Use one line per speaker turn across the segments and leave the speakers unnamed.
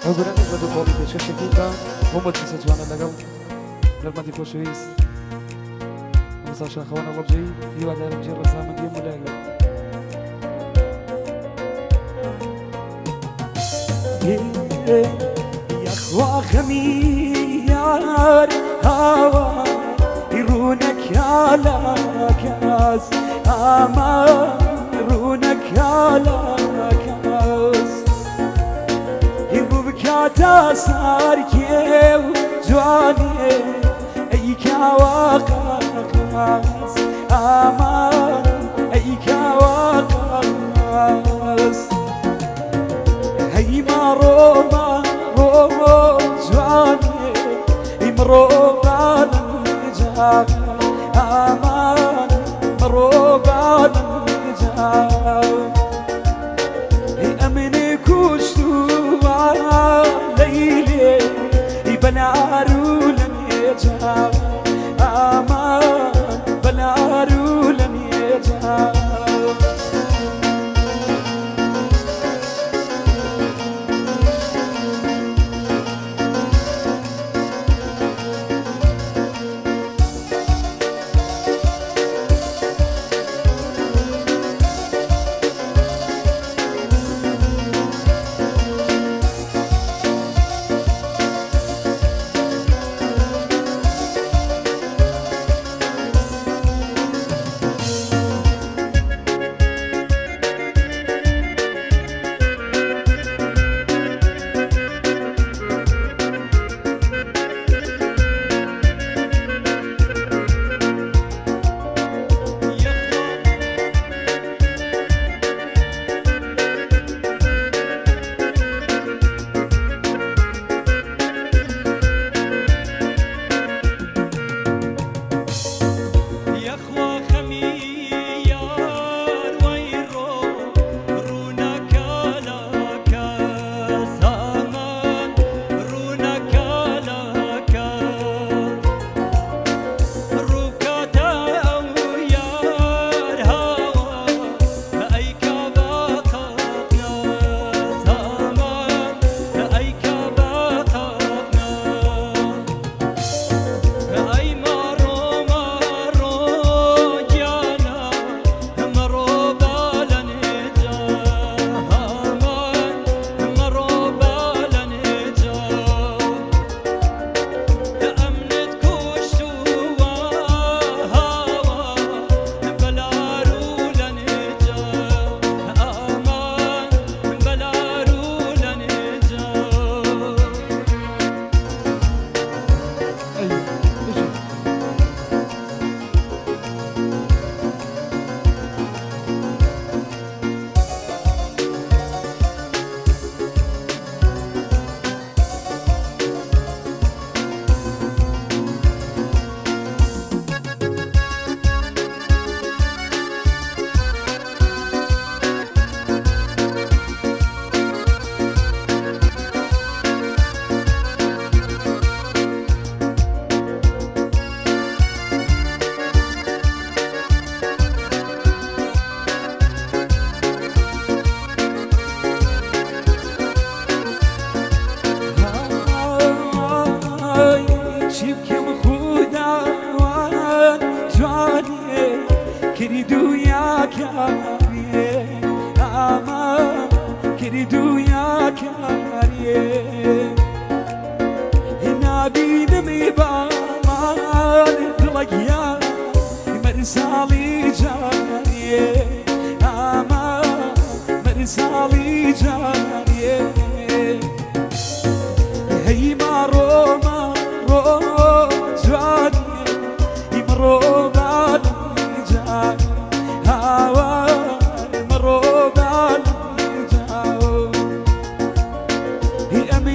ئەو گۆرانیش بە دوو قۆڵی پێشکەشێکی بە هەموو کەسە جوانە لەگەڵ هونەرمەندی خۆشەویست مامۆستا شاخەوان هەڵەبجەیی. هیوادارم جێ ڕەزامەندی هەموو لایەک بێت.
یاخوا خەمی یار هاوار ڕوونەکە لاکەس ئامان ڕوونەکە لاکەس ڕوو بکاتە سارکێ و جوانێ ئەی کاوە قاقاس ئامان ئەی کاوە قاقاس هەی ماڕۆ ماڕۆ جوانێ ئیمڕۆ بالنجا ئامان مڕۆ بالنجا هی ئەمنی کوشتووە لەیلێ هی بەلار و لە نێجا ئامان بەلار و لە نێجا.
یەخوا خەمی یار وەی ڕۆ ڕوونەکە لە کەس ئامان ڕوونەکە لە کەس ڕووکاتە ئەو یار هاوار ئەی کە بە قەقناس ئامان ئەی کە بە قەقناس ئەی ماڕۆ ماڕۆ گیانە مەڕۆ بالە نێجا ئامان مەڕۆ بالە نێجا ئەمنت کوشتووە هاوار بەلار و لە نێجا ئامان بەلار و لە نێجا.
ئەی بژی.
های چی بکەم خوداوان جوانێ کردی دویا کاریێ ئامان کردی دویا کاریێ نابینم بامان دڵەگیا مەرساڵی جاریێ ئامان مەرساڵی جاریێ هەی ماڕۆ ماڕۆ جوانێ ئیمڕۆ بالنجا هاوار مڕۆ بالنجا هی ئەمن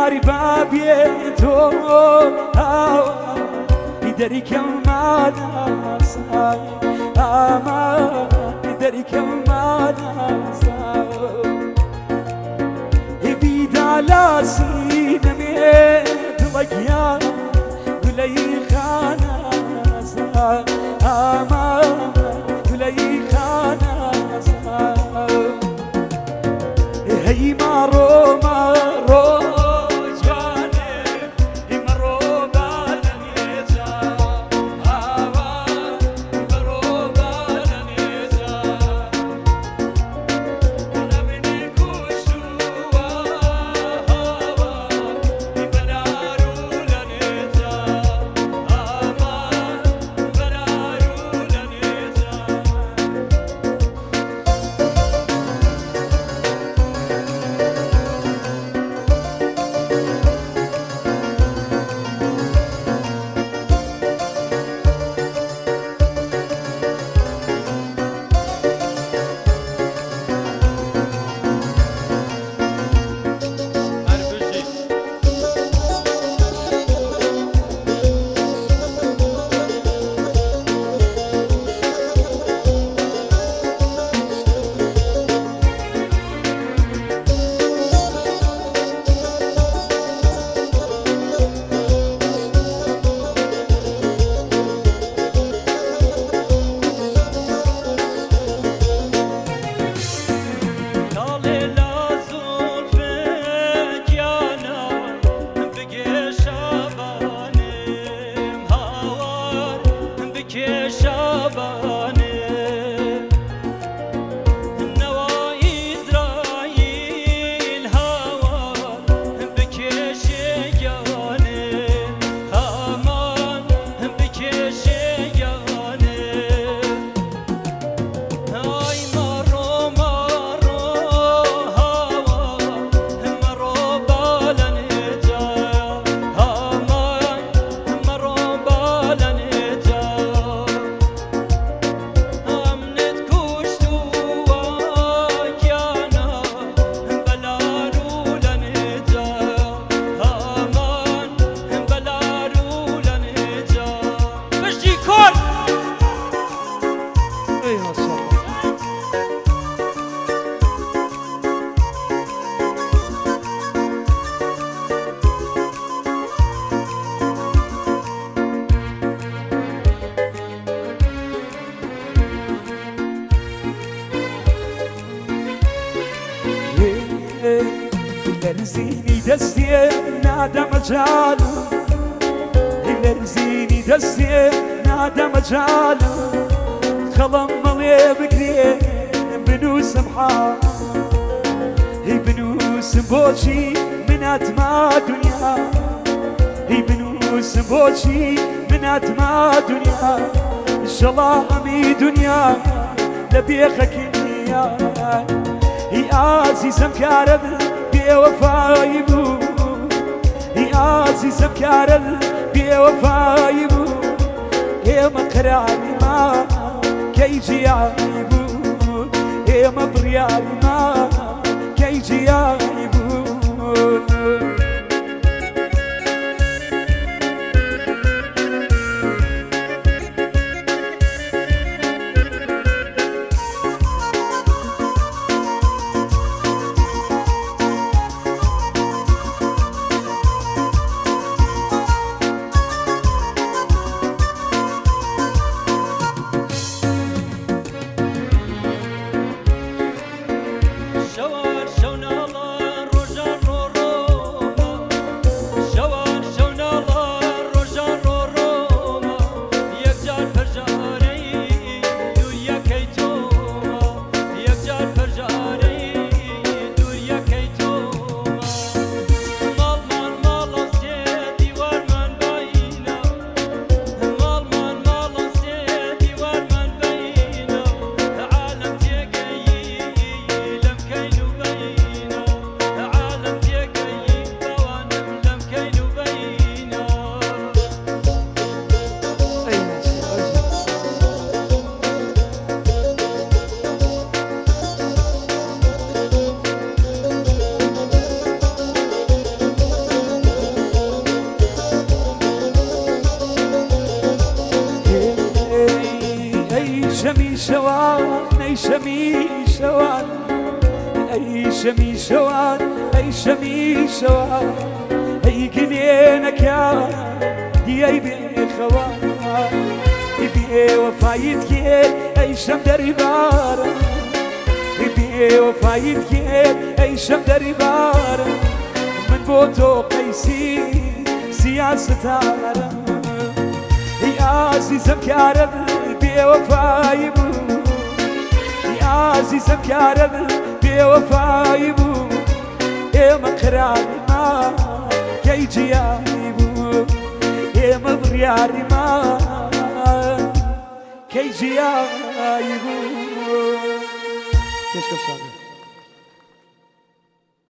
دیاری بابێتۆ دەریکەم ماناسا ئاما دەریکەم ماناسا بیدا لاسینەمێ دڵەگیان گولەی خاناسا ئاما گولەی خاناسا هەی ماڕۆ ماڕۆ
جوانێ مەڕۆ بالەنێجا هاوار مەڕۆ بالەنێجا ئەمنی کوشتووە هاوار بەلارو لەنێجا ئامان بەلارو لەنێجا. هەر بژی. کاڵێ لا زولفێ گیانە بگێ شابانم هاوار بکێ شابانم نەوا ئیزرائیل هاوار بکێشێ گیانم هامان بکێشێ گیانم ئای مەڕۆ مەڕۆ هاوار مەڕۆ بالەنێجا هامان مەڕۆ بالەنێجا ئەمنت کوشتووە گیانە بەلارو لەنێجا هامان بەلارو لەنێجا. بژی کورد.
اي ما شاء الله.
لەرزینی دەستێ نادەمەجالم لەرزینی دەستێ نادەمەجالم خەڵم مەڵێ بگرێ بنووسم حاڵ هی بنووسم بۆچی مناتما دنیا هی بنووسم بۆچی مناتما دنیا شەڵا ئەمی دنیا لە بێخەکینیا هی ئازیزم کارت بێوەفایی بوو هی ئازیزم کارت بێوەفایی بوو ئێمە قەراری ما کەی جیایی بوو ئێمە بڕیاری ما کەی جیایی بوو.
شەوار شەوناڵە.
ئەی شەمیشەوە ئەی گلێنەکە دیەی بێخەوە بێوەفایت کێ ئەی شەم دەریبارە بێوەفایت کێ ئەی شەم دەریبارە من بۆ تۆ قەیسی سیاستارم ئی ئازیزم کارم بێوەفایی بوو ئی ئازیزم کارم بێوەفایی بوو ئێمە قرارمان کەی جیایی بوو ئێمە بڕیاریمان کەی جیایی بوو
پێشکەشتان.